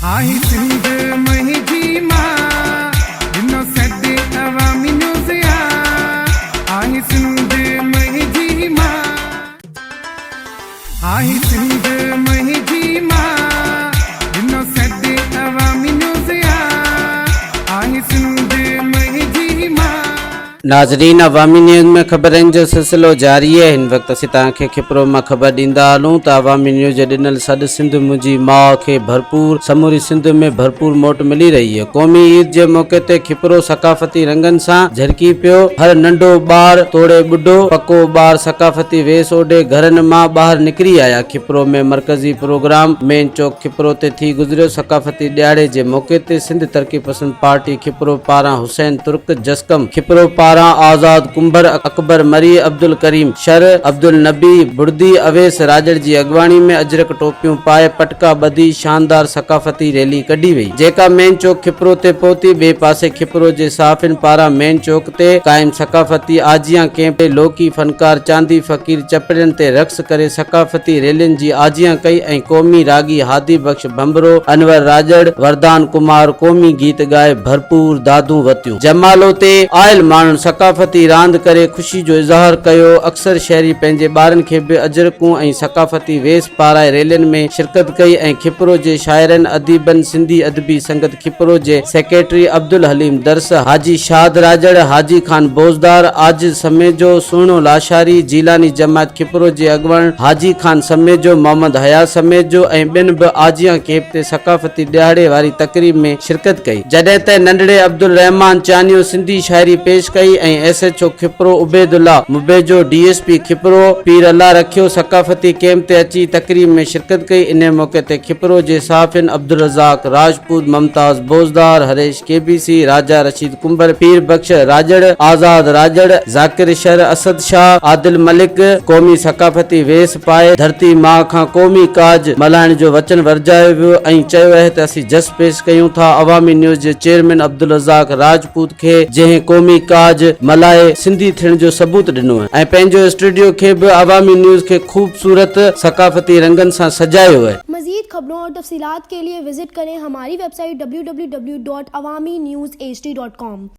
آهي سنڌ منهنجي ماء، ڏنو سڏ عوامي نيوز آ، آهي سنڌ منهنجي ماء. آهي سنڌ منهنجي ماء، ڏنو سڏ عوامي نيوز آ، آهي سنڌ منهنجي ماء. ناظرين عوامي نيوز ۾ خبرن جو سلسلو جاري آهي هن وقت اسين توهان کي کپرو مان خبر ڏيندا هلون ته عوامي نيوز جي ڏنل سڏ سنڌ منهنجي ماء کي ڀرپور سموري سنڌ ۾ ڀرپور موٽ ملي رهي آهي قومي عيد جي موقعي تي کپرو ثقافتي رنگن سان جهرڪي پيو هر ننڍو ٻار توڙي ٻڍو پڪو ٻار ثقافتي ويس اوڍي گهرن مان ٻاهر نڪري آيا کپرو ۾ مرڪزي پروگرام مين چوڪ کپرو تي ٿي گذريو ثقافتي ڏهاڙي جي موقعي تي سنڌ ترقي پسند پارٽي کپرو پاران حسين ترڪ، جسقم کپرو پاران آزاد ڪنڀر، اڪبر مري، عبدالڪريم شر، عبدالنبي بڙدي، اويس راڄڙ جي اڳواڻي ۾ اجرڪ ٽوپيون پائي پٽڪا ٻڌي شاندار ثقافتي ريلي ڪڍي وئي جيڪا مين چوڪ کپرو تي پهتي ٻئي پاسي کپرو جي صحافين پاران مين چوڪ تي قائم ثقافتي آجيان ڪئمپ تي لوڪي فنڪار چاندي فقير چپڙين تي رقص ڪري ثقافتي ريلين جي آجيان ڪئي ۽ قومي راڳي هادي بخش ڀنڀرو، انور راڄڙ، وردان ڪمار قومي گيت ڳائي ڀرپور دادون وتيون. جمالو تي آيل ماڻهن ثقافتي راند ڪري خوشي جو اظهار ڪيو. اڪثر شهري پنهنجي ٻارن کي به اجرڪون ۽ ثقافتي ويس پارائي ريلين ۾ شرڪت ڪئي ۽ کپرو جي شاعرن، اديبن، سنڌي ادبي سنگت کپرو جي سيڪريٽري عبدالحليم درس، حاجي شاد راڄڙ، حاجي خان بوزدار، عاجز سميجو، سهڻو لاشاري، جيلاني جماعت کپرو جي اڳواڻ حاجي خان سميجو، محمد حيات سميجو ۽ ٻين به آجيان ڪيمپ تي ثقافتي ڏهاڙي واري تقريب ۾ شرڪت ڪئي. جڏهن ته ننڍڙي عبدالرحمان چانيو سنڌي شاعري پيش ڪئي ۽ S H O Khipro Ubaidullah Mabejo, D S P Khipro Pir Allah Rakhio ثقافتي ڪيمپ تي اچي تقريب ۾ شرڪت ڪئي. انهي موقعي تي کپرو جي صحافين Abdulrazzaq Rajput, Mumtaz Bozdar, Harish K B C, Raja Rasheed Kumbhar, Pir Bakhsh Rajar, Azad Rajar, Zakir Shar, Asad Shah, Adil Malik قومي ثقافتي ويس پائي ڌرتي ماء کان قومي ڪاڄ ملهائڻ جو وچن ورجايو ويو ۽ چيو اهي ته اسين جس پيش ڪيون ٿا عوامي نيوز جي چيئرمين عبدالرزاق راجپوت کي جنهن قومي ڪاڄ ملهائي سنڌي ٿيڻ جو ثبوت ڏنو ۽ پنهنجو اسٽوڊيو کي به عوامي نيوز کي خوبصورت ثقافتي رنگن سان سجايو اهي. مزيد خبرون اور تفصيلات کے لئے وزٽ ڪرين ھماري website W W W dot Awami news H D dot com.